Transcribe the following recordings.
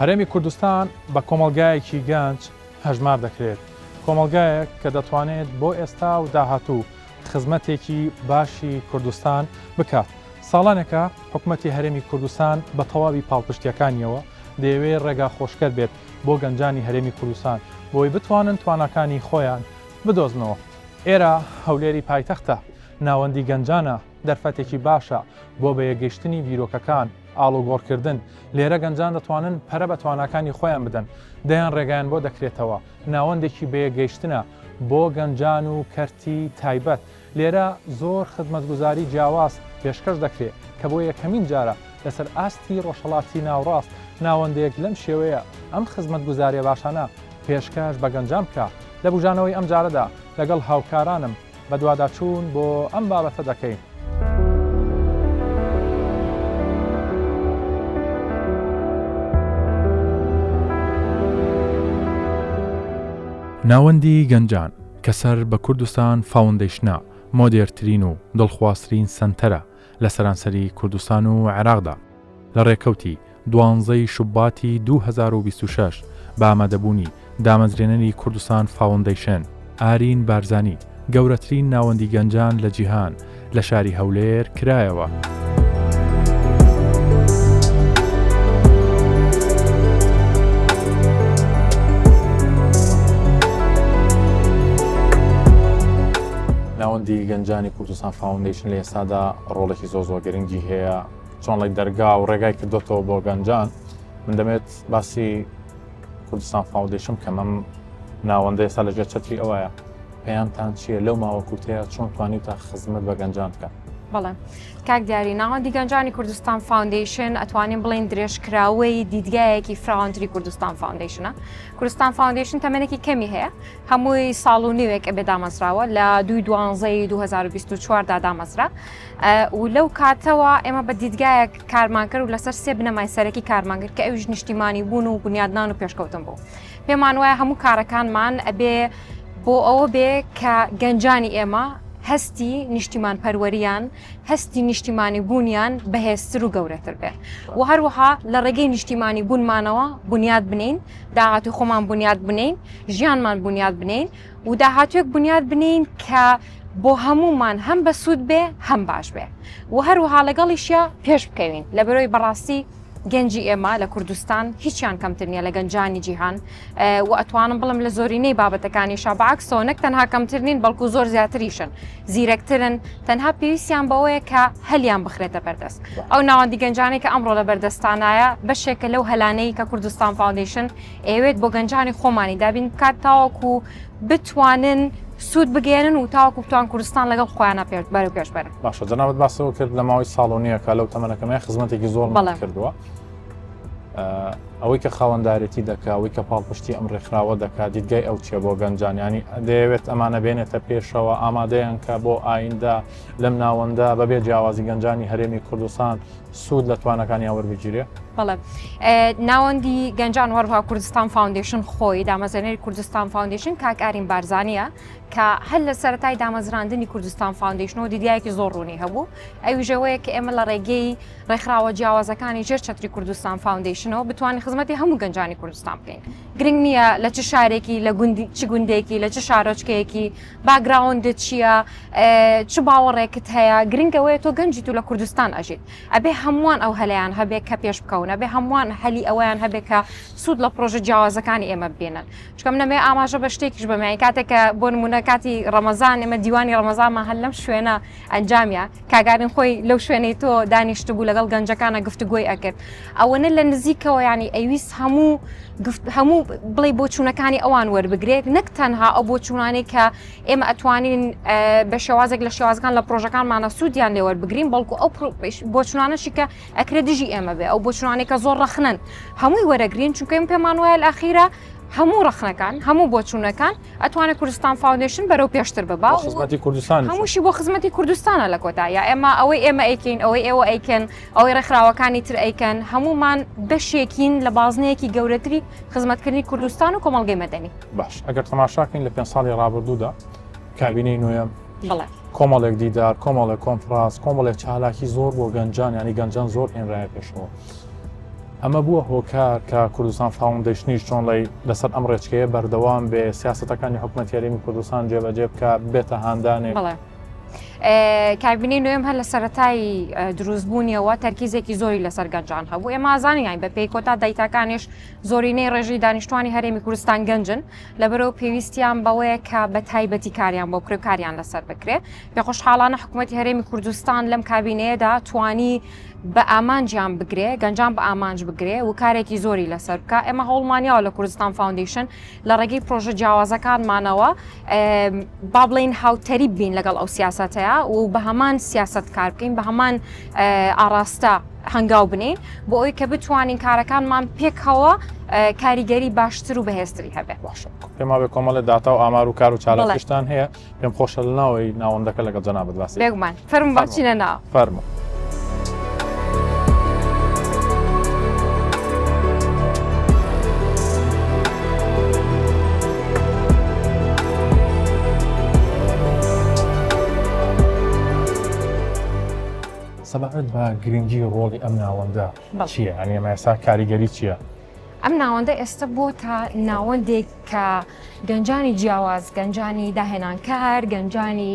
هەرێمی کوردستان بە کۆمەڵگایەکی گەنج هەژمار دەکرێت، کۆمەڵگایەک کە دەتوانێت بۆ ئێستا و داهاتوو خزمەتێکی باشی کوردستان بکات. ساڵانێکە حکومەتی هەرێمی کوردستان بە تەواوی پاڵپشتییەکانییەوە دەیەوێت ڕێگا خۆشکەر بێت بۆ گەنجانی هەرێمی کوردستان بۆی بتوانن تواناکانی خۆیان بدۆزنەوە. ئێرە هەولێری پایتەختە، ناوەندی گەنجانە، دەرفەتێکی باشە بۆ بەیەکگەیشتنی بیرۆکەکان، ئاڵوگۆڕکردن، لێرە گەنجان دەتوانن پەرە بە تواناکانی خۆیان بدەن، دەیان ڕێگایان بۆ دەکرێتەوە، ناوەندێکی بەیەکگەیشتنە بۆ گەنجان و کەرتی تایبەت، لێرە زۆر خزمەتگوزاری جیاواز پێشکەش دەکرێ کە بۆ یەکەمین جارە لەسەر ئاستی ڕۆژهەڵاتی ناوڕاست ناوەندێک لەم شێوەیە ئەم خزمەتگوزاریە باشانە پێشکەش بە گەنجان بکا. لە بوژانەوەی ئەمجارەدا لەگەڵ هاوکارانم بەدواداچوون بۆ ئەم بابەتە دەکەین. ناوەندی گەنجان کە سەر بە کوردستان فاوندەیشنە، مۆدێرترین و دڵخوازترین سەنتەرە لە سەرانسەری کوردستان و عێراقدا. لە ڕێکەوتی دوانزەی شوباتی 2026 بە ئامادەبوونی دامەزرێنەری کوردستان فاوندەیشن، ئارین بارزانی، گەورەترین ناوەندی گەنجان لە جیهان لە شاری هەولێر کرایەوە. ناوەندی گەنجانی کوردستان فاوندەیشن لە ئێستادا ڕۆڵێکی زۆر زۆر گرنگی هەیە چۆن ڵێک دەرگا و ڕێگای کردوتەوە بۆ گەنجان من دەمێت باسی کوردستان فاوندەیشن بکەم ئەم ناوەندە ئێستا لەژێر چەتری ئەوەیە پەیامتان چییە لەو ماوە کورتەیە چۆن توانیوتان خزمەت بە گەنجان بکەن؟ بەڵێ کاک دیاری ناوەندی گەنجانی کوردستان فاوندەیشن ئەتوانین بڵێین درێژکراوەی دیدگایەکی فراوانتری کوردستان فاوندەیشنە کوردستان فاوندەیشن تەمەنێکی کەمی هەیە هەمووی ساڵ و نیوێک ئەبێ دامەزراوە لە دوی دوانزەی 2024 دا دامەزرا و لەو کاتەوە ئێمە بە دیدگایەک کارمان کرد و لەسەر سێ بنەمای سەرەکی کارمان کرد کە ئەویش نیشتیمانی بوون و بنیادنان و پێشکەوتن بوو. پێمان وایە هەموو کارەکانمان ئەبێ بۆ ئەوە بێ کە گەنجانی ئێمە هەستی نیشتیمان پەروەریان هەستی نیشتیمانی بوونیان بەهێزتر و گەورەتر بێ و هەروەها لە ڕێگەی نیشتیمانی بوونمانەوە بنیاد بنین داهاتوی خۆمان بنیاد بنین ژیانمان بنیاد بنین و داهاتوێک بنیاد بنین کە بۆ هەموومان هەم بەسوود بێ هەم باش بێ و هەروەها لەگەڵیشیا پێش بکەوین لە بەرەوەی بەڕاستی گەنجی ئێمە لە کوردستان هیچیان کەمتر نییە لە گەنجانی جیهان و ئەتوانم بڵم لە زۆرینەی بابەتەکانیشا بەعکسەوە نەک تەنها کەمتر نین بەڵکو زۆر زیاتریشن زیرەکترن تەنها پێویستیان بەوەیە کە هەلیان بخرێتە بەردەست ئەو ناوەندی گەنجانەی کە ئەمڕۆ لە بەردەستانایە بەشێکە لەو هەلانەی کە کوردستان فاوندەیشن ئەیەوێت بۆ گەنجانی خۆمانی دابین بکات تاوەکو بتوانن سوود بگەێنن و تاوەکو بتوان کوردستان لەگەڵ خۆیانە پێش بەرەو پێش بەرن. باشە جەنابت باسەوە کرد لە ماوەی ساڵ و نییەکە لەو تەمەنەکەمای خزمەتێکی زۆر کردووە ئەوەی کە خاوەندارێتی دەکا ئەوەی کە پاڵپشتی ئەم ڕێکخراوە دەکات دیدگای ئەو چیە بۆ گەنجان ینی دەیەوێت ئەمانە بێنێتە پێشەوە ئامادەیان کە بۆ ئایندە لەم ناوەندە بەبێ جیاوازی گەنجانی هەرێمی کوردستان سوود لە توانەکانیان وەربگیرێ؟ بەڵێ ناوەندی گەنجان وەروها کوردستان فاوندیشن خۆی دامەزرێنەری کوردستان فاوندیشن کاک ئارین بارزانیە کە هەر لە سەرەتای دامەزراندنی کوردستان فاوندیشنەوە دیدگایەکی زۆر ڕوونی هەبوو ئەویشەوەیە کە ئێمە لە ڕێگەی ڕێکخراوە جیاوازەکانی ژێر چەتری کوردستان فاوندیشنەوە بتوانین خزمەتی هەموو گەنجانی کوردستان بکەین گرنگ نییە لە چ شارێکی لە گوندی چ گوندێکی لە چ شارۆچکەیەکی background ت چییە چ باوەڕێکت هەیە گرنگ ئەوەیە تۆ گەنجیت و لە کوردستان ئەژیت ئەبێ هەمووان ئەو هەلەیان هەبێ کە پێش بکەون ئەبێ هەمووان هەلی ئەوەیان هەبێ کە سوود لە پرۆژە جیاوازەکانی ئێمە ببینن چونکە من ئەمەوێ ئاماژە بە شتێکیش بەم یانی کاتێک کە بۆ نمونە کاتی ڕەمەزان ئێمە دیوانی ڕەمەزانمان هەر لەم شوێنە ئەنجامیا کاگارین خۆی لەو شوێنەی تۆ دانیشتبوو لەگەڵ گەنجەکانە گفتوگۆی ئەکرد ئەوەنە لە نزیکەوە ینی ئەویست هەموو هەموو بڵێ بۆچوونەکانی ئەوان وەربگرێت نەک تەنها ئەو بۆچوونانەی کە ئێمە ئەتوانین بە شێوازێک لە شێوازەکان لە پرۆژەکانمانە سوودیان لێوەربگرین بەڵکو ئەو بۆچوونانەشی کە ئەکرێ دژی ئێمە بێ ئەو بۆچوونانەی کە زۆر ڕەخنەن هەمووی وەرەگرین چونکە ئێمە پێمان وایە لە ئەخیرا هەموو ڕەخنەکان هەموو بۆچوونەکان ئەتوانێت کوردستان فاوندیشن بەرەو پێشتر ببا بۆ خزمەتی کوردستان هەمووشی بۆ خزمەتی کوردستانە لە کۆتاییا ئێمە ئەوەی ئێمە ئەیکەین ئەوەی ئێوە ئەیکەن ئەوەی ڕێکخراوەکانی تر ئەیکەن هەموومان بەشێکین لە بازنەیەکی گەورەتری خزمەتکردنی کوردستان و کۆمەڵگەی مەدەنی. باش ئەگەر تەماشاکەین لە پێنج ساڵی ڕابردوودا کابینەی نوێم بەڵێ. کۆمەڵێک دیدار کۆمەڵێک کۆنفراس کۆمەڵێک چالاکی زۆر بۆ گەنجان ینی گەنجان زۆر هێنرایە پێشەوە. ئەمە بووە هۆکار کە کوردستان فاوندەیشنیش چۆنڵی لەسەر ئەم ڕێچکەیە بەردەوام بێ، سیاسەتەکانی حکومەتی هەرێمی کوردستان جێبەجێ بکا، بێتە هاندانێک؟ بەڵێ. کابینەی نوێم هەر لە سەرەتای دروستبوونیەوە تەرکیزێکی زۆری لەسەر گەنجان هەبوو ئێمە ئازانین بە پێی کۆتا دەیتاکانیش زۆرینەی ڕێژەی دانیشتوانی هەرێمی کوردستان گەنجن لەبەرەوە پێویستیان بەوەیە کە بە تایبەتی کاریان بۆ بکرێ و کاریان لەسەر بکرێ پێخۆشحاڵانە حکوومەتی هەرێمی کوردستان لەم کابینەیەدا توانی بە ئامانجیان بگرێ گەنجان بە ئامانج بگرێ و کارێکی زۆری لەسەر بکە ئێمە هەوڵمانیاوە لە کوردستان فاوندیشن لە ڕێگەی پرۆژە جیاوازەکانمانەوە با بڵین هاوتەریب بین لەگەڵ ئەو سیاسەتەیە و بە هەمان سیاست کار بکەین بە هەمان ئاراستە هەنگاو بنین بۆ ئەوی کە بتوانین کارەکانمان پێکەوە کاریگەری باشتر و بەهێزتری هەبێت. باشە پێم وابێ کۆمەڵێ داتا و ئامار و کار و چالاکیشتان هەیە پێم خۆشە لە ناوەی ناوەندەکە لەگەڵ جەنابت باسی بێگومان فەرموو با بچینە ناو. فەرموو. سەبارەت بە گرنگی ڕۆڵی ئەم ناوەندە چییە؟ یانی ئەمە ئێستا کاریگەری چییە؟ ئەم ناوەندە ئێستا بۆتە ناوەندێک کە گەنجانی جیاواز، گەنجانی داهێنانکار، گەنجانی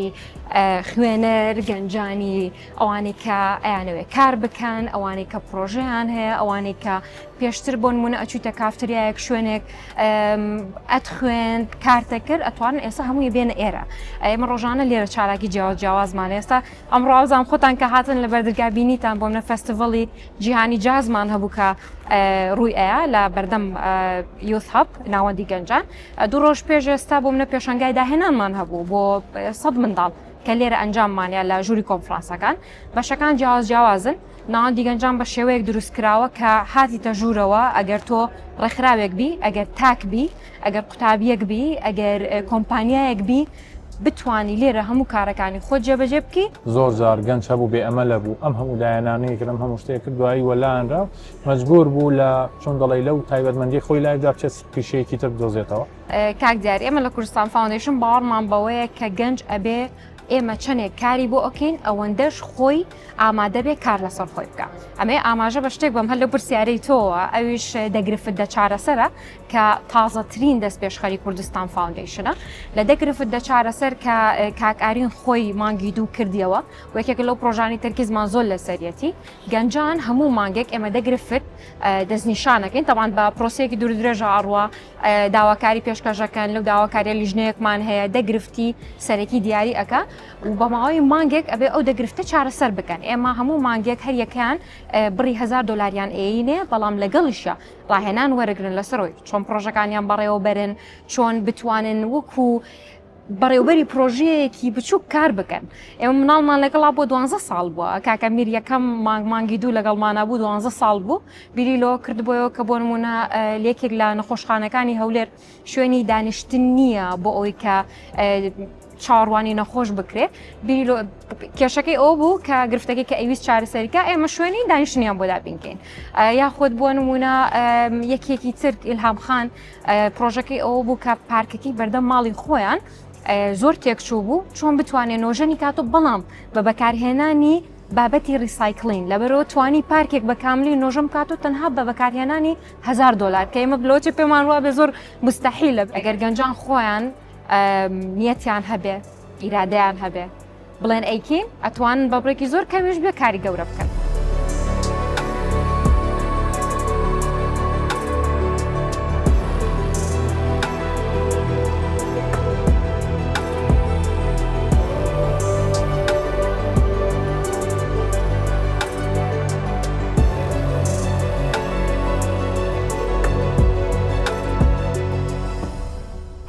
خوێنەر، گەنجانی ئەوانەی کە ئەیانەوێت کار بکەن، ئەوانەی کە پرۆژەیان هەیە، ئەوانەی کە پێشتر بۆ نمونە ئەچوویتە کافتریایەک شوێنێک ئەتخوێند کارتە کرد ئەتوانن ئێستا هەمووی بێنە ئێرە ئێمە ڕۆژانە لێرە چالاکی جیاواز جیاوازمان ئێستا ئەمڕۆ وابزانم خۆتان کە هاتن لە بەردرگا بینیتان بۆ منە فێستیڤەڵی جیهانی جازمان هەبوو کە ڕووی ئەیا لە بەردەم Youth Hub ناوەندی گەنجان دوو ڕۆژ پێش ئێستا بۆ منە پێشانگای داهێنانمان هەبوو بۆ سەد منداڵ کە لێرە ئەنجاممانە لە ژووری کۆنفرانسەکان بەشەکان جیاواز جیاوازن ناوەندی گەنجان بە شێوەیەک دروست کراوە کە هاتیتە ژوورەوە ئەگەر تۆ ڕێکخراوێک بی ئەگەر تاک بی ئەگەر قوتابیەک بی ئەگەر کۆمپانیایەک بی بتوانی لێرە هەموو کارەکانی خۆت جێبەجێ بکەی. زۆر جار گەنج هەبوو بێ ئەمەلە بوو ئەم هەموو لایەنانەی کرد ئەم هەموو شتەی کرد دوایی وەلانرا مەجبور بوو لە چۆن دەڵێی لەو تایبەتمەندیەی خۆی لایدا بچێت پیشەیەکی تر بدۆزێتەوە. کاک دیار ئێمە لە کوردستان فاوندەیشن باوەڕمان بەوەیە کە گەنج ئەبێ ئێمە چەنێک کاری بۆ ئەکەین ئەوەندەش خۆی ئامادە بێ کار لەسەر خۆی بکا. ئەمەیە ئاماژە بە شتێک بەم هەر لەو پرسیارەی تۆوە ئەویش دە گرفت دە چارەسەرە کە تازەترین دەستپێشخەری کوردستان فاوندەیشنە لە دە گرفت دە چارەسەر کە کاک ئارین خۆی مانگی دوو کردیەوە و یەکێکە لەو پرۆژانی تەرکیزمان زۆر لەسەریەتی گەنجان هەموو مانگێک ئێمە دە گرفت دەستنیشانەکەین تەبان بە پرۆسەیەکی دوور درێژە ئەڕوا داواکاری پێشکەشەکەن لەو داواکاریە لیژنەیەکمان هەیە دە گرفتی سەرەکی دیاری ئەکا و بە ماوەی مانگێک ئەبێ ئەو دە گرفتە چارەسەر بکەن ئێمە هەموو مانگێک هەر یەکەیان بڕی هەزار دۆلاریان ئێینێ بەڵام لەگەڵیشە ڕاهێنان وەرەگرن لەسەرەوەی چۆن پرۆژەکانیان بەڕێوەبەرن چۆن بتوانن وەکو بەڕێوبەری پرۆژەیەکی بچووک کار بکەن ئێمە مناڵمان لەگەڵا بۆ دوانزە ساڵ بووە کاکە میر یەکەم مانگ مانگی دوو لەگەڵمانە بوو دوانزە ساڵ بوو بیری لەوە کردبووەوە کە بۆ نمونە لێکێک لە نەخۆشخانەکانی هەولێر شوێنی دانیشتن نییە بۆ ئەوەی کە چاوەڕوانی نەخۆش بکرێ بیری لۆ کێشەکەی ئەو بوو کە گرفتەکەی کە ئەویست چارەسەریکە ئێمە شوێنی دانیشتنیان بۆ دابینکەین یاخود بۆ نمونە یەکێکی تر ئیلهام خان پرۆژەکەی ئەوە بوو کە پارکەکەی بەردەم ماڵی خۆیان زۆر تێکچوو بوو چۆن بتوانێت نۆژەنی کاتۆ بەڵام بە بەکارهێنانی بابەتی recycling لەبەرەوە توانی پارکێک بە کاملی نۆژەم کاتۆ تەنها بە بەکارهێنانی هزار دلار کە ئێمە بلۆچێ پێمان وابێ زۆر مستحیلە ئەگەر گەنجان خۆیان نیەتیان هەبێ ئیرادەیان هەبێ بڵێن ئەیکەین ئەتوانن بە بڕێکی زۆر کەمیش بێ کاری گەورە بکەن.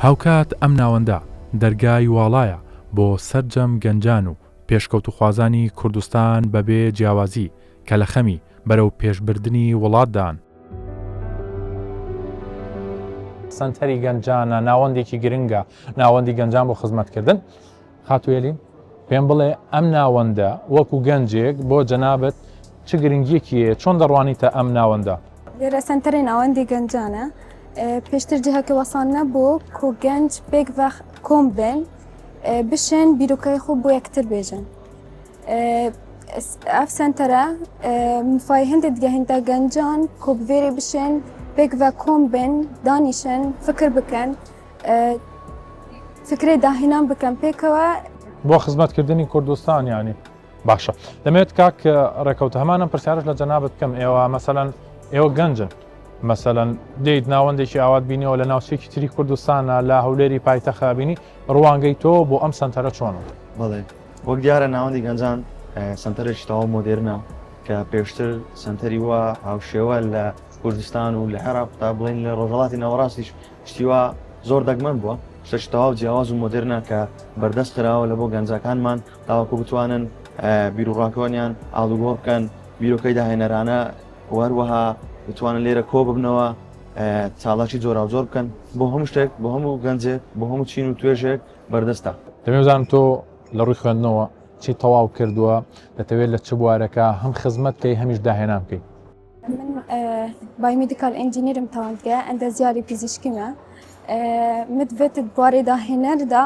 هاوکات ئەم ناوەندە دەرگای واڵایە بۆ سەرجەم گەنجان و پێشکەوتوخوازانی کوردستان بەبێ جیاوازی کە لە خەمی بەرەو پێشبردنی وڵاتدان. سەنتەری گەنجانە، ناوەندێکی گرنگە، ناوەندی گەنجان بۆ خزمەتکردن. خاتوو ئێلین، پێم بڵێ ئەم ناوەندە وەکو گەنجێک بۆ جەنابت چ گرنگیەکی هەیە، چۆن دەڕوانیتە ئەم ناوەندە؟ لێرە سەنتەرێ ناوەندی گەنجانە، پێشتر جهکە وەسان نەبوو کو گەنج پێکڤە کۆم بن بشێن بیرۆکەی خۆ بۆ یەکتر بێژن. ئەف سەنتەرە مفای هەندێک دگەهێنتە گەنجان کو بڤێرێ بشێن پێکڤە کۆم بن دانیشن فکر بکەن فکرێ داهێنان بکەن پێکەوە. بۆ خزمەتکردنی کوردستان یانی. باشە دەمەوێت کاک ڕێکەوت هەمان ئەم پرسیارەش لە جەنابت بکەم ئێوە مەسەلەن ئێوە گەنجن مەسەلەن دێیت ناوەندێکی ئاوات بینیەوە لە ناوچێکی تری کوردستانە لە هەولێری پایتەخە بینی ڕوانگەی تۆ بۆ ئەم سەنتەرە چۆنە؟ بەڵێ وەک دیارە ناوەندی گەنجان سەنتەرێکی تەواو مۆدێرنە کە پێشتر سەنتەری وا هاوشێوە لە کوردستان و لە عێراق تا بڵێین لە ڕۆژهەڵاتی ناوەڕاستیش شتی وا زۆر دەگمەن بووە شتێکی تەواو جیاواز و مۆدێرنە کە بەردەست خراوە لە بۆ گەنجەکانمان تاوەکو بتوانن بیروڕاکانیان ئاڵوگۆڕ بکەن بیرۆکەی داهێنەرانە و هەروەها بتوانن لێرە کۆ ببنەوە چالاکی جۆراوجۆر بکەن بۆ هەموو شتێک بۆ هەموو گەنجێک بۆ هەموو چین و توێژێک بەردەستە. دەمەوێت بزانم تۆ لە ڕووی خوێندنەوە چی تەواو کردووە، دەتەوێت لە چ بوارەکە هەم خزمەت بکەی هەمیش داهێنان بکەی؟ من biomedical engineer م تەواندگە ئەندازیاری پزیشکیمە مدڤێت بوارێ داهێنەردا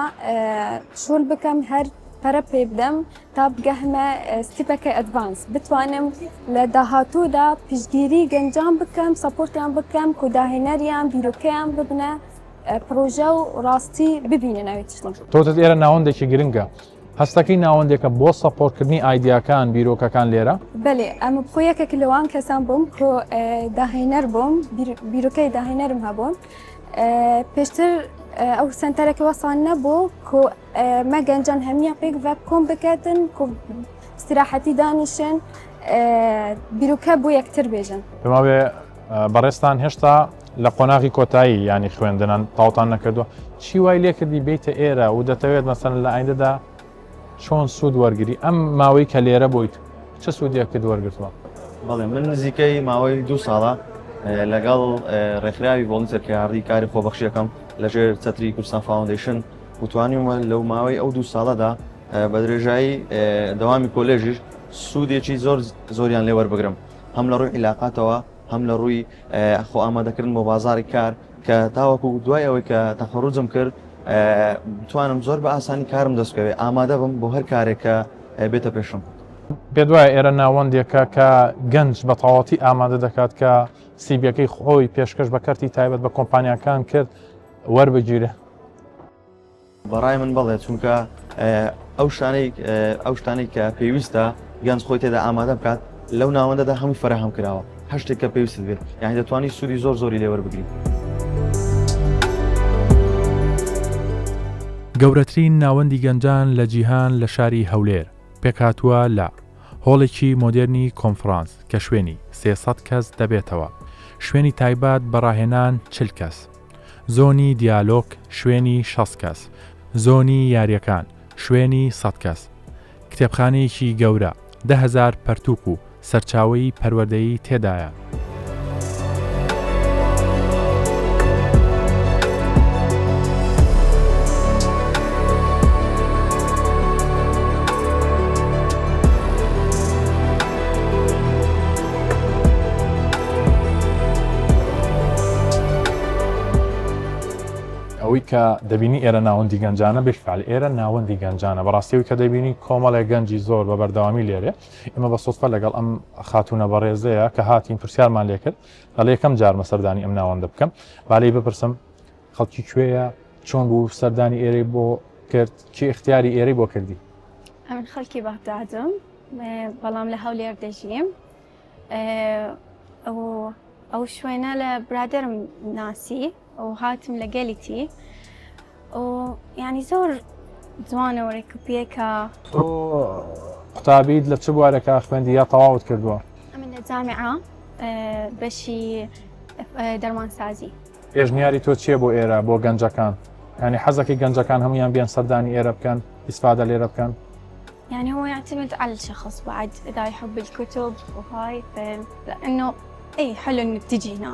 شۆل بکەم هەر پەرە پێ بدەم تا بگەهمە step ەکە advance بتوانم لە داهاتوودا پشتگیری گەنجان بکەم support یان بکەم کو داهێنەریان بیرۆکەیان ببنە پڕۆژە و ڕاستی ببینن ئەوێ تشتە. تۆ وتت ئێرە ناوەندێکی گرنگە هەستەکەی ناوەندێکە بۆ support کردنی ئایدیاکان بیرۆکەکان لێرە؟ بەلێ ئەمە بخۆ یەکێک لەوان کەسان بووم کۆ داهێنەر بووم بیرۆکەی داهێنەرم هەبوو پێشتر ئەو سەنتەرەکە وەسان نەبوو کۆ مە گەنجان هەمیان پێک ڤە کۆم بکەتن کۆ استراحەتی دانیشن بیرۆکە بۆ یەکتر بێژن. پێم وابێ بەڕێزتان هێشتا لە قۆناغی کۆتایی یانی خوێندنان تاوتان نەکردووە چی وای لێکردی بیتە ئێرە و دەتەوێت مەسەن لە ئایندەدا چۆن سوود وەرگری ئەم ماوەی کە لێرە بوویت چ سوودێکت وەرگرتووە؟ بەڵێ من نزیکەی ماوەی دوو ساڵە لەگەڵ ڕێکخراوی Volunteer KRD کاری خۆبەخشیەکەم لەژێر چەتری کوردستان فاوندەیشن و توانیومە لەو ماوەی ئەو دوو ساڵەدا بە درێژایی دەوامی کۆلێژیش سوودێکی زۆر زۆریان لێ وەربگرم هەم لە ڕووی عیلاقاتەوە هەم لە ڕووی خۆ ئامادەکردن بۆ بازاڕی کار کە تاوەکو دوای ئەوەی کە تەخەڕوجم کرد بتوانم زۆر بە ئاسانی کارم دەست بکەوێت ئامادە بم بۆ هەر کارێک کە بێتە پێشم. پێت وایە ئێرە ناوەندێکە کە گەنج بە تەواوەتی ئامادە دەکات کە سیڤیەکەی خۆی پێشکەش بە کەرتی تایبەت بە کۆمپانیاکان کرد وەربگیرێ؟ بەڕای من بەڵێ چونکە ئەو شتانەی ئەو شتانەی کە پێویستە گەنج خۆی تێدا ئامادە بکات لەو ناوەندەدا هەمووی فەراهەم کراوە هەر شتێک کە پێویستت بێت یعنی دەتوانی سوودی زۆر زۆری لێ وەربگری. گەورەترین ناوەندی گەنجان لە جیهان لە شاری هەولێر پێکهاتووە لە، هۆڵێکی مۆدێرنی کۆنفرانس کە شوێنی 300 کەس دەبێتەوە، شوێنی تایبەت بە ڕاهێنان 40 کەس، زۆنی دیالۆگ شوێنی 60 کەس، زۆنی یارییەکان شوێنی 100 کەس، کتێبخانەیەکی گەورە، 10,000 پەرتووک و سەرچاوەی پەروەردەیی تێدایە. ئەوەی کە دەبینی ئێرە ناوەندی گەنجانە بالفعل ئێرە ناوەندی گەنجانە بەڕاستی ئەوەی کە دەبینی کۆمەڵێک گەنجی زۆر بە بەردەوامی لێرێ ئێمە بە سوتفە لەگەڵ ئەم خاتوونە بەڕێزەیە کە هاتین پرسیارمان لێکرد دەڵێ یەکەم جارمە سەردانی ئەم ناوەندە بکەم با لێی بپرسم خەڵکی کوێیە چۆن بوو سەردانی ئێرەی بۆ کرد کی اختیاری ئێرەی بۆ کردی ئەمن خەڵکی بەغدادم بەڵام لە هەولێر دەژیم ئەو شوێنە لە برادرم ناسی و هاتم لەگەلیتی و یعنی زۆر جوانە و ڕێکوپێکە. تۆ قوتابیت لە چ بوارێکا خوێندی یا تەواوت کردووە؟ ئەمن لە جامیعە بەشی دەرمانسازی. پێشنیاری تۆ چییە بۆ ئێرە بۆ گەنجەکان؟ یانی حەزەکەی گەنجەکان هەموویان بێن سەردانی ئێرە بکەن ئیسفادە لێرە بکەن؟ يعني هو يعتمد على الشخص بعد إذا يحب الكتب وهاي فإنه أي حلو إنك تجي هنا.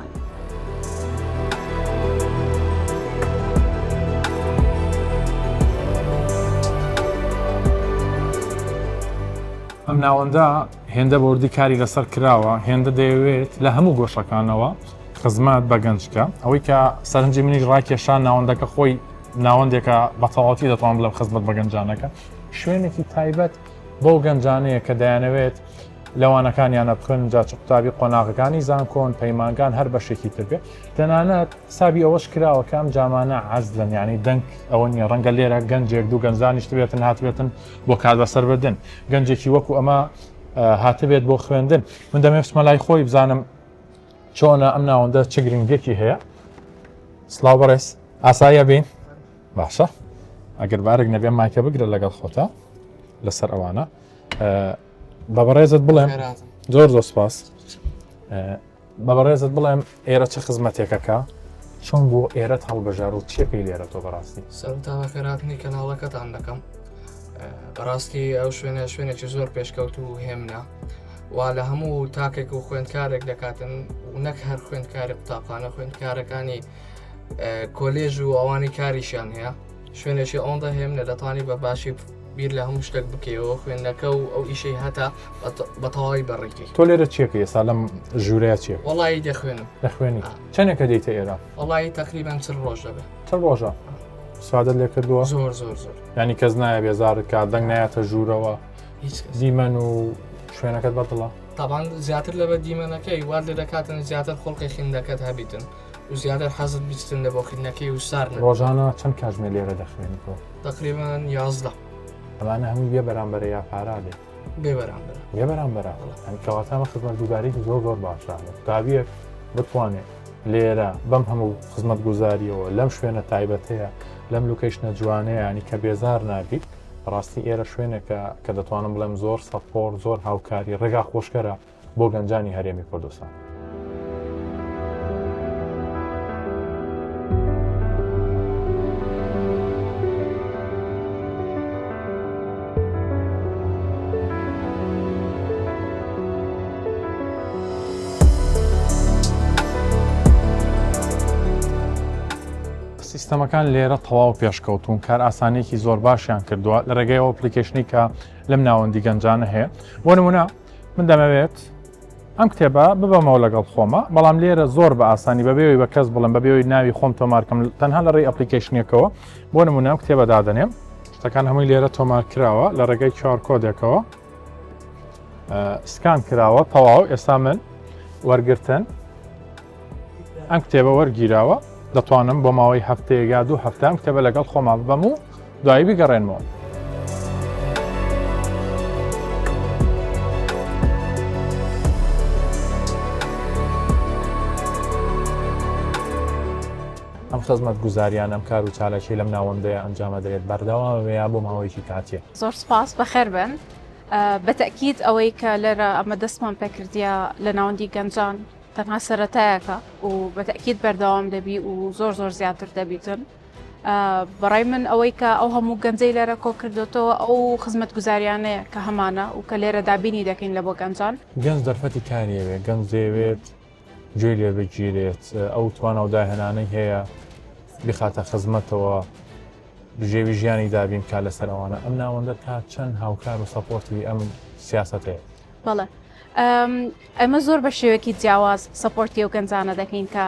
ئەم ناوەندە هێندە بەوردی کاری لەسەر کراوە هێندە دەیەوێت لە هەموو گۆشەکانەوە خزمەت بە گەنج بکە ئەوەی کە سەرنجی منیش ڕاکێشا ناوەندەکە خۆی ناوەندێکە بە تەواوەتی دەتوانم بڵێم خزمەت بە گەنجانەکە شوێنێکی تایبەت بەو گەنجانەیە کە دەیانەوێت لە وانەکانیانە بخوێنن جا چ قوتابی قۆناغەکانی زانکۆن، پەیمانگان هەر بەشێکی تر بێ. تەنانەت حسابی ئەوەش کراوە کە ئەم جامانە عەزلن یانی دەنگ ئەوە نییە ڕەنگە لێرە گەنجێک دوو گەنج دانیشتبێتن هاتبێتن بۆ کات بەسەربردن گەنجێکی وەکو ئەمە هاتبێت بۆ خوێندن من دەمێ بچمە لای خۆی بزانم چۆنە ئەم ناوەندە چ گرنگێکی هەیە سلااو بەڕێز ئاساییە بین باشە ئەگەر بارێک نەبێ مایکە بگرە لەگەڵ خۆتا لەسەر ئەوانە بە بەڕێزت بڵێم زۆر زۆر سپاس بە بەڕێزت بڵێم ئێرە چ خزمەتێکەکە چۆن بۆ ئێرەت هەڵبژار و چێکەی لێرە تۆ بەڕاستی سەرتا بەخێراتنی کەناڵەکەتان دەکەم بەڕاستی ئەو شوێنە شوێنێکی زۆر پێشکەوت و هێمنە وا لە هەموو تاکێک و خوێندکارێک دەکاتن و نەک هەر خوێندکاری قوتابخانە خوێندکارەکانی کۆلێژ و ئەوانی کاریشیان هەیە شوێنێکی ئەوەندە هێمنە دەتوانی بە باشی بیر لە هەموو شتێک بکەیەوە خوێندنەکە و ئەو ئیشەی هەتا بە تەواوی بەڕێکەی. تۆ لێرە چیەکەی ئێستا لەم ژوورەیە چیە؟ وەڵایی دەخوێنم. دەخوێنی چەندێکە دێیتە ئێرە؟ وەڵایی تەقریبەن 40 ڕۆژ دەبێ. 40 ڕۆژە سوادت لێ کردووە؟ زۆر زۆر زۆر. یانی کەس نایە بێزارت کا دەنگ نایەتە ژوورەوە هیچ کەس. دیمەن و شوێنەکەت بەدڵە؟ تابان زیاتر لەبەر دیمەنەکەی وات لێ دەکاتن زیاتر خۆڵقی خوێندنەکەت هەبیتن. و زیاتر حەزت بیستن لە بۆ خوێندنەکەی و سار نەبێت. ڕۆژانە چەند کاتژمێر لێرە دەخوێنیتەوە؟ تەقریبەن 11. ئەمانە هەمووی بێ بەرامبەرە یا پارە بێ؟ بێ بەرامبەرە. بێ بەرامبەرە. یانی کەواتە ئەمە خزمەتگوزاریی زۆر زۆر باشە. قوتابییەک بتوانێت لێرە بەم هەموو خزمەتگوزارییەوە لەم شوێنە تایبەتەیە لەم location ە جوانەیە ینی کە بێزار نابیت بەڕاستی ئێرە شوێنێکە کە دەتوانم بڵێم زۆر support زۆر هاوکاری ڕێگا خۆشکەرە بۆ گەنجانی هەرێمی کوردستان. سیستەمەکان لێرە تەواو پێشکەوتون کار ئاسانێکی زۆر باشیان کردووە لە ڕێگەی ئەو application ی کە لەم ناوەندی گەنجانە هەیە بۆ نمونە من دەمەوێت ئەم کتێبە ببەمەوە لەگەڵ خۆمە بەڵام لێرە زۆر بە ئاسانی بەبێەوەی بە کەس بڵم بەبێەوەی ناوی خۆم تۆمارکەم تەنها لە ڕێی application ێکەوە بۆ نمونە ئەم کتێبە دادەنێم شتەکان هەمووی لێرە تۆمار کراوە لە ڕێگەی QR code ێکەوە scan کراوە تەواو ئێستا من وەرگتن ئەم کتێبە وەرگیراوە دەتوانم بۆ ماوەی هەفتەیەک یا دوو هەفتە ئەم کتێبە لەگەڵ خۆما ببەم و دوایی بگەڕێنمەوە. ئەم خزمەتگوزاریان ئەم کار و چالاکی لەم ناوەندەیە ئەنجامەدرێت بەردەوامە یا بۆ ماوەیەکی کاتیە؟ زۆر سپاس بەخێر بن. بە تەئکید ئەوەی کە لێرە ئەمە دەستمان پێکردیە لە ناوەندی گەنجان تەنها سەرەتایەکە و بە تەئکید بەردەوام دەبی و زۆر زۆر زیاتر دەبیتن. بەڕای من ئەوەی کە ئەو هەموو گەنجەی لێرە کۆ کردوتەوە ئەو خزمەتگوزاریانەیە کە هەمانە و کە لێرە دابینی دەکەین لە بۆ گەنجان. گەنج دەرفەتی کاری ئەوێ، گەنج دەیەوێت گوێی لێ بگیرێت، ئەو توانا و داهێنانەی هەیە بیخاتە خزمەتەوە، بژێوی ژیانی دابین بکات لەسەر ئەوانە، ئەم ناوەندە تا چەند هاوکار و support ی ئەم سیاسەتەیە؟ بەڵێ ئێمە زۆر بە شێوەیەکی جیاواز support ی ئەو گەنجانە دەکەین کە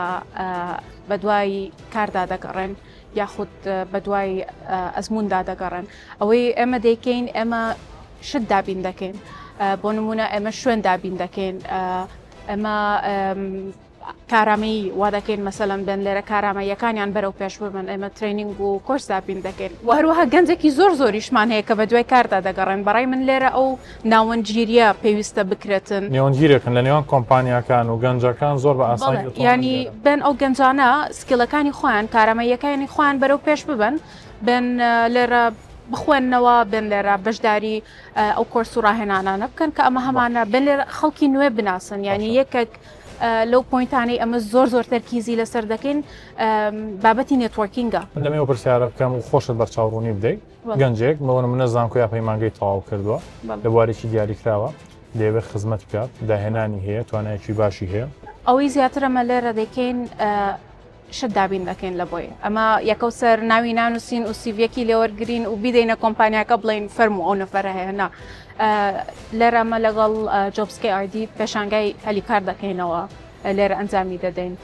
بەدوای کاردا دەگەڕێن یاخود بەدوای ئەزموندا دەگەڕێن ئەوەی ئێمە دەیکەین ئێمە شت دابین دەکەین بۆ نمونە ئێمە شوێن دابین دەکەین ئێمە کارامەیی وا دەکەین مەسەلەن بێن لێرە کارامەییەکانیان بەرەو پێش ببن ئێمە training و کۆرس دابین دەکەین و هەروەها گەنجێکی زۆر زۆریشمان هەیە کە بە دوای کاردا دەگەڕێن بەڕای من لێرە ئەو ناوەندگیریە پێویستە بکرێتن. نێوەندگیرێکن لە نێوان کۆمپانیاکان و گەنجەکان زۆر بە ئاسانی بەڵێ دەتوانن یانی لێرە. بێن ئەو گەنجانە skill ەکانی خۆیان کارامەییەکانی خۆیان بەرەو پێش ببەن بێن لێرە بخوێننەوە بێن لێرە بەشداری ئەو کۆرس و ڕاهێنانانە بکەن کە ئەمە هەمانە بێن لێرە خەڵکی نوێ بناسن یانی یەکێک لەو point انەی ئەمە زۆر زۆر تەرکیزی لەسەر دەکەین بابەتی networking ە. من دەمەوێت ئەو پرسیارە بکەم و خۆشت بەرچاوڕوونی بدەیت، گەنجێک بۆ نمونە زانکۆ یا پەیمانگەی تەواو کردووە لە بوارێکی دیاریکراوە دەیەوێت خزمەت بکات، داهێنانی هەیە، توانایەکی باشی هەیە. ئەوەی زیاتر ئەمە لێرە دەیکەین شت دابین دەکەین لە بۆی ئەمە یەکەو سەر ناوی نانووسین و CV یەکی لێوەرگین و بیدەینە کۆمپانیاکە بڵین فەرمو ئەو نەفەرە هەیە نا لێرە ئەمە لەگەڵ Jobs KRD پێشانگای هەلیکار دەکەینەوە لێرە ئەنجامی دەدەین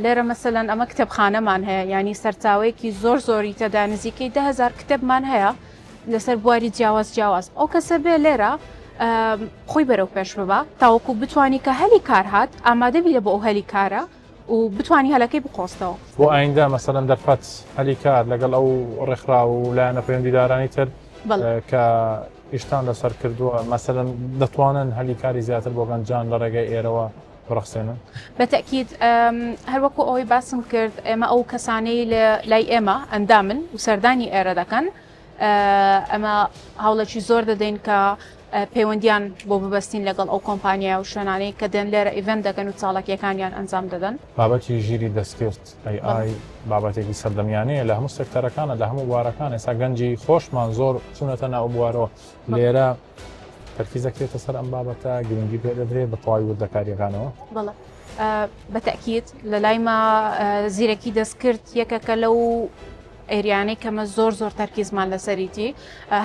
لێرە مەسەلەن ئەمە کتێبخانەمان هەیە ینی سەرچاوەیەکی زۆر زۆری تێدا نزیکەی دههزار کتێبمان هەیە. لەسەر بواری جیاواز جیاواز ئەو کەسە بێ لێرە خۆی بەرەو پێش ببا تاوەکو بتانی کە هەلی کار هات ئامادەبی لە بۆ ئەو هەلی کارە و بتانی هەلەکەی بقۆستەوە. بۆ ئایندە مەسەلەن دەرفەت هەلی کار لەگەڵ ئەو ڕێکخراو و لایەنە پەیوەندیدارانی تر کە ئیشتان لەسەر کردووە مەسەلەن دەتوانن هەلی کاری زیاتر بۆ گەنجان لە ڕێگەی ئێرەوە بڕەخسێنن؟ بە تەئکید هەر وەکو ئەوەی باسم کرد ئێمە ئەو کەسانەی لە لای ئێمە ئەندامن و سەردانی ئێرە دەکەن ئەمە هەوڵێکی زۆر دەدەین کە پەیوەندیان بۆ ببەستین لەگەڵ ئەو کۆمپانیا و شوێنانەی کە دێن لێرە event دەکەن و چاڵاکیەکانیان ئەنجام دەدەن. بابەتی ژیری دەستکرد، AI، بابەتێکی سەردەمیانەیە لە هەموو سێکتەرەکانە، لە هەموو بوارەکان، ئێستا گەنجی خۆشمان زۆر چوونەتە ناو بوارەوە، لێرە تەرکیز دەکرێتە سەر ئەم بابەتە، گرنگی پێ دەدرێت بە تەواوی وردەکارییەکانەوە؟ بەڵێ بە تەئکید لە لای مە زیرەکی دەستکرد یەکێکە لەو area انەی کە مە زۆر زۆر تەرکیزمان لەسەریتی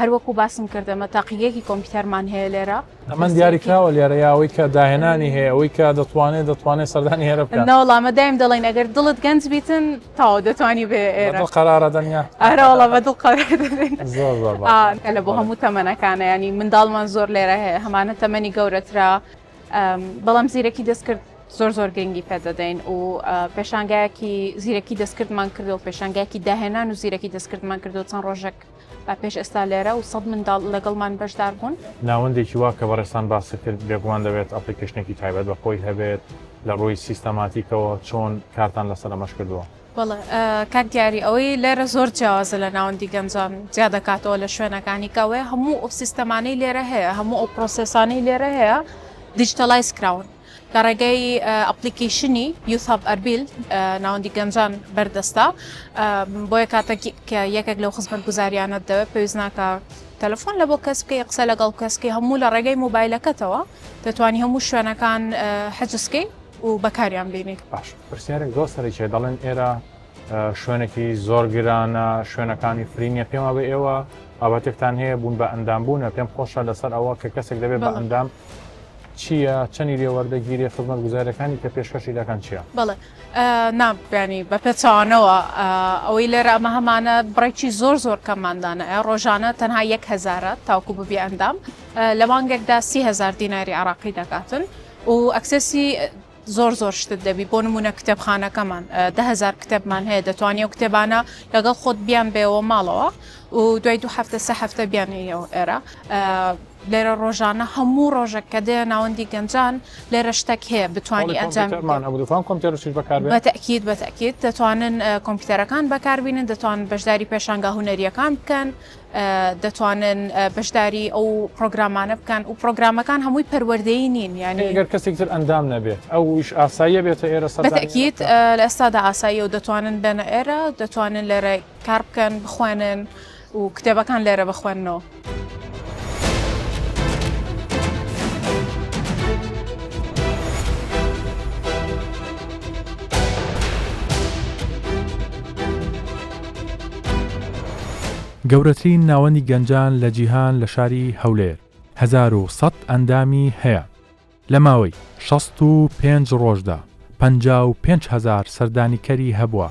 هەروەکو باسم کرد ئەمە تاقیگەیەکی کۆمپیوتەرمان هەیە لێرە. تەمەن دیاریکراوە لێرە یا ئەوەی کە داهێنانی هەیە ئەوەی کە دەتوانێت دەتوانێت سەردانی ئێرە بکات؟ نەوەڵا مە دایم دەڵێین ئەگەر دڵت گەنج بیتن تەواو دەتوانی بێ ئێرە. بەدڵ قەرارە دەن یا؟ ئەرەوەڵا بەدڵ قەرار دەدەین. زۆر زۆر باشە. لە بۆ هەموو تەمەنەکانە یانی منداڵمان زۆر لێرە هەیە هەمانە تەمەنی گەورەترە بەڵام زیرەکی دەستکرد زۆر زۆر گرنگی پێدەدەین و پێشانگایەکی زیرەکی دەستکردمان کردو پێشانگایەکی داهێنان و زیرەکی دەستکردمان کردو چەند ڕۆژێک پێش ئێستا لێرە و سەد منداڵ لەگەڵمان بەشدار بوون. ناوەندێکی وا کە بەڕێزتان باست کرد بێگومان دەبێت application ێکی تایبەت بە خۆی هەبێت لە ڕووی سیستەماتیکەوە چۆن کارتان لەسەر ئەمەش کردووە؟ بەڵێ کاک دیاری ئەوەی لێرە زۆر جیاوازە لە ناوەندی گەنجان جیا دەکاتەوە لە شوێنەکانی کە ئەوەیە هەموو ئەو سیستەمانەی لێرە هەیە هەموو ئەو process انەی لێرە هەیە digitalize کراون لە ڕێگەی application ی Youth Hub ئەربیل ناوەندی گەنجان بەردەستە بۆیە کاتێک کە یەکێک لەو خزمەتگوزاریانەت دەوێت پێویست ناکە تەلەفۆن لە بۆ کەس بکەی قسە لەگەڵ کەس بکەی هەموو لە ڕێگەی مۆبایلەکەتەوە دەتوانی هەموو شوێنەکان حجزکەی و بەکاریان بینی. باش پرسیارێک زۆر سەرەکیە دەڵێن ئێرە شوێنێکی زۆر گرانە شوێنەکانی free نیە پێم وابێ ئێوە بابەتێکتان هەیە بوون بە ئەندام بوونە پێم خۆشە لەسەر ئەوە کە کەسێک دەبێت بە ئەندام چییە چەنی لێ وەردەگیرێ خزمەتگوزاریەکانی کە پێشکەشی دەکەن چییە؟ بەڵێ نا بیانی بە پێچەوانەوە ئەوەی لێرە ئەمە هەمانە بڕێکی زۆر زۆر کەممان دانایە ڕۆژانە تەنها یەک هەزارە تاوکو ببی ئەندام لە مانگێکدا 30هزار دیناری عراقی دەکاتن و access ی زۆر زۆر شتت دەبی بۆ نمونە کتێبخانەکەمان 10هزار کتێبمان هەیە دەتوانی ئەو کتێبانە لەگەڵ خۆت بیان بێەوە ماڵەوە و دوای دوو هەفتە سە هەفتە بیانەوە ئێرە لێرە ڕۆژانە هەموو ڕۆژێک کە دێ ناوەندی گەنجان لێرە شتێک هەیە بتوانی ئەنجام بە تەئکید بە تەئکید دەتوانن کۆمپیوتەرەکان بەکاربینن دەتوانن بەشداری پێشانگا هونەریەکان بکەن دەتوانن بەشداری ئەو پرۆگرامانە بکەن و پرۆگرامەکان هەمووی پەروەردەیی نین یانی گەر کەسێک تر ئەندام نەبێت ئەویش ئاساییە بێتە ئێرە سەردانی بە تەئکید لە ئێستادا ئاساییە و دەتوانن بێنە ئێرە دەتوانن لێرە کار بکەن بخوێنن و کتێبەکان لێرە بخوێننەوە. گەورەترین ناوەندی گەنجان لە جیهان لە شاری هەولێر 1100 ئەندامی هەیە. لە ماوەی 65 ڕۆژدا 55 هەزار سەردانیکەری هەبووە.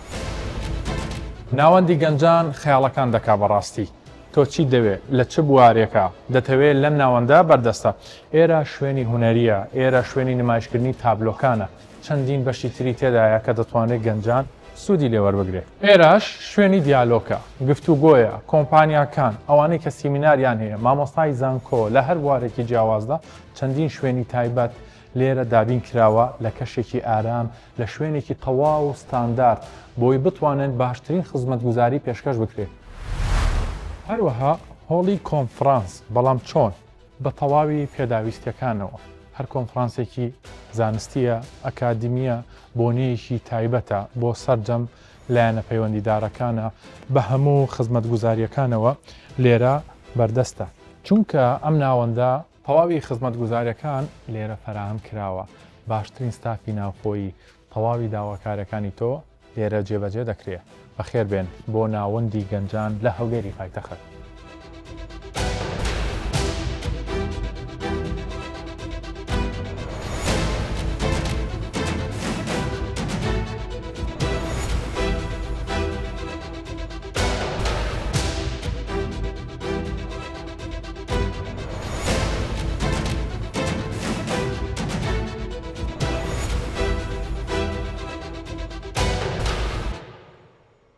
ناوەندی گەنجان خەیاڵەکان دەکا بەڕاستی تۆ چیت دەوێ لە چ بوارێکا دەتەوێ لەم ناوەندە بەردەستە ئێرە شوێنی هونەریە ئێرە شوێنی نمایشکردنی تابلۆکانە چەندین بەشی تری تێدایە کە دەتوانرێت گەنجان سوودی لێ وەربگرێت. ئێرەش شوێنی دیالۆکە، گفتوگۆیە، کۆمپانیاکان، ئەوانەی کە سیمیناریان هەیە، مامۆستای زانکۆ لە هەر بوارێکی جیاوازدا، چەندین شوێنی تایبەت لێرە دابین کراوە لە کەشێکی ئارام، لە شوێنێکی تەواو و ستاندارد بۆی بتوانن باشترین خزمەتگوزاری پێشکەش بکرێت. هەروەها هۆڵی کۆنفرانس، بەڵام چۆن؟ بە تەواوی پێداویستیەکانەوە، هەر کۆنفرانسێکی زانستیە، ئەکادیمیە، بۆنەیەکی تایبەتە بۆ سەرجەم لایەنە پەیوەندیدارەکانە بە هەموو خزمەتگوزاریەکانەوە لێرە بەردەستە، چونکە ئەم ناوەندە تەواوی خزمەتگوزاریەکان لێرە فەراهەم کراوە، باشترین ستافی ناوخۆیی، تەواوی داواکاریەکانی تۆ لێرە جێبەجێ دەکرێ. بەخێربێن بۆ ناوەندی گەنجان لە هەولێری پایتەخت.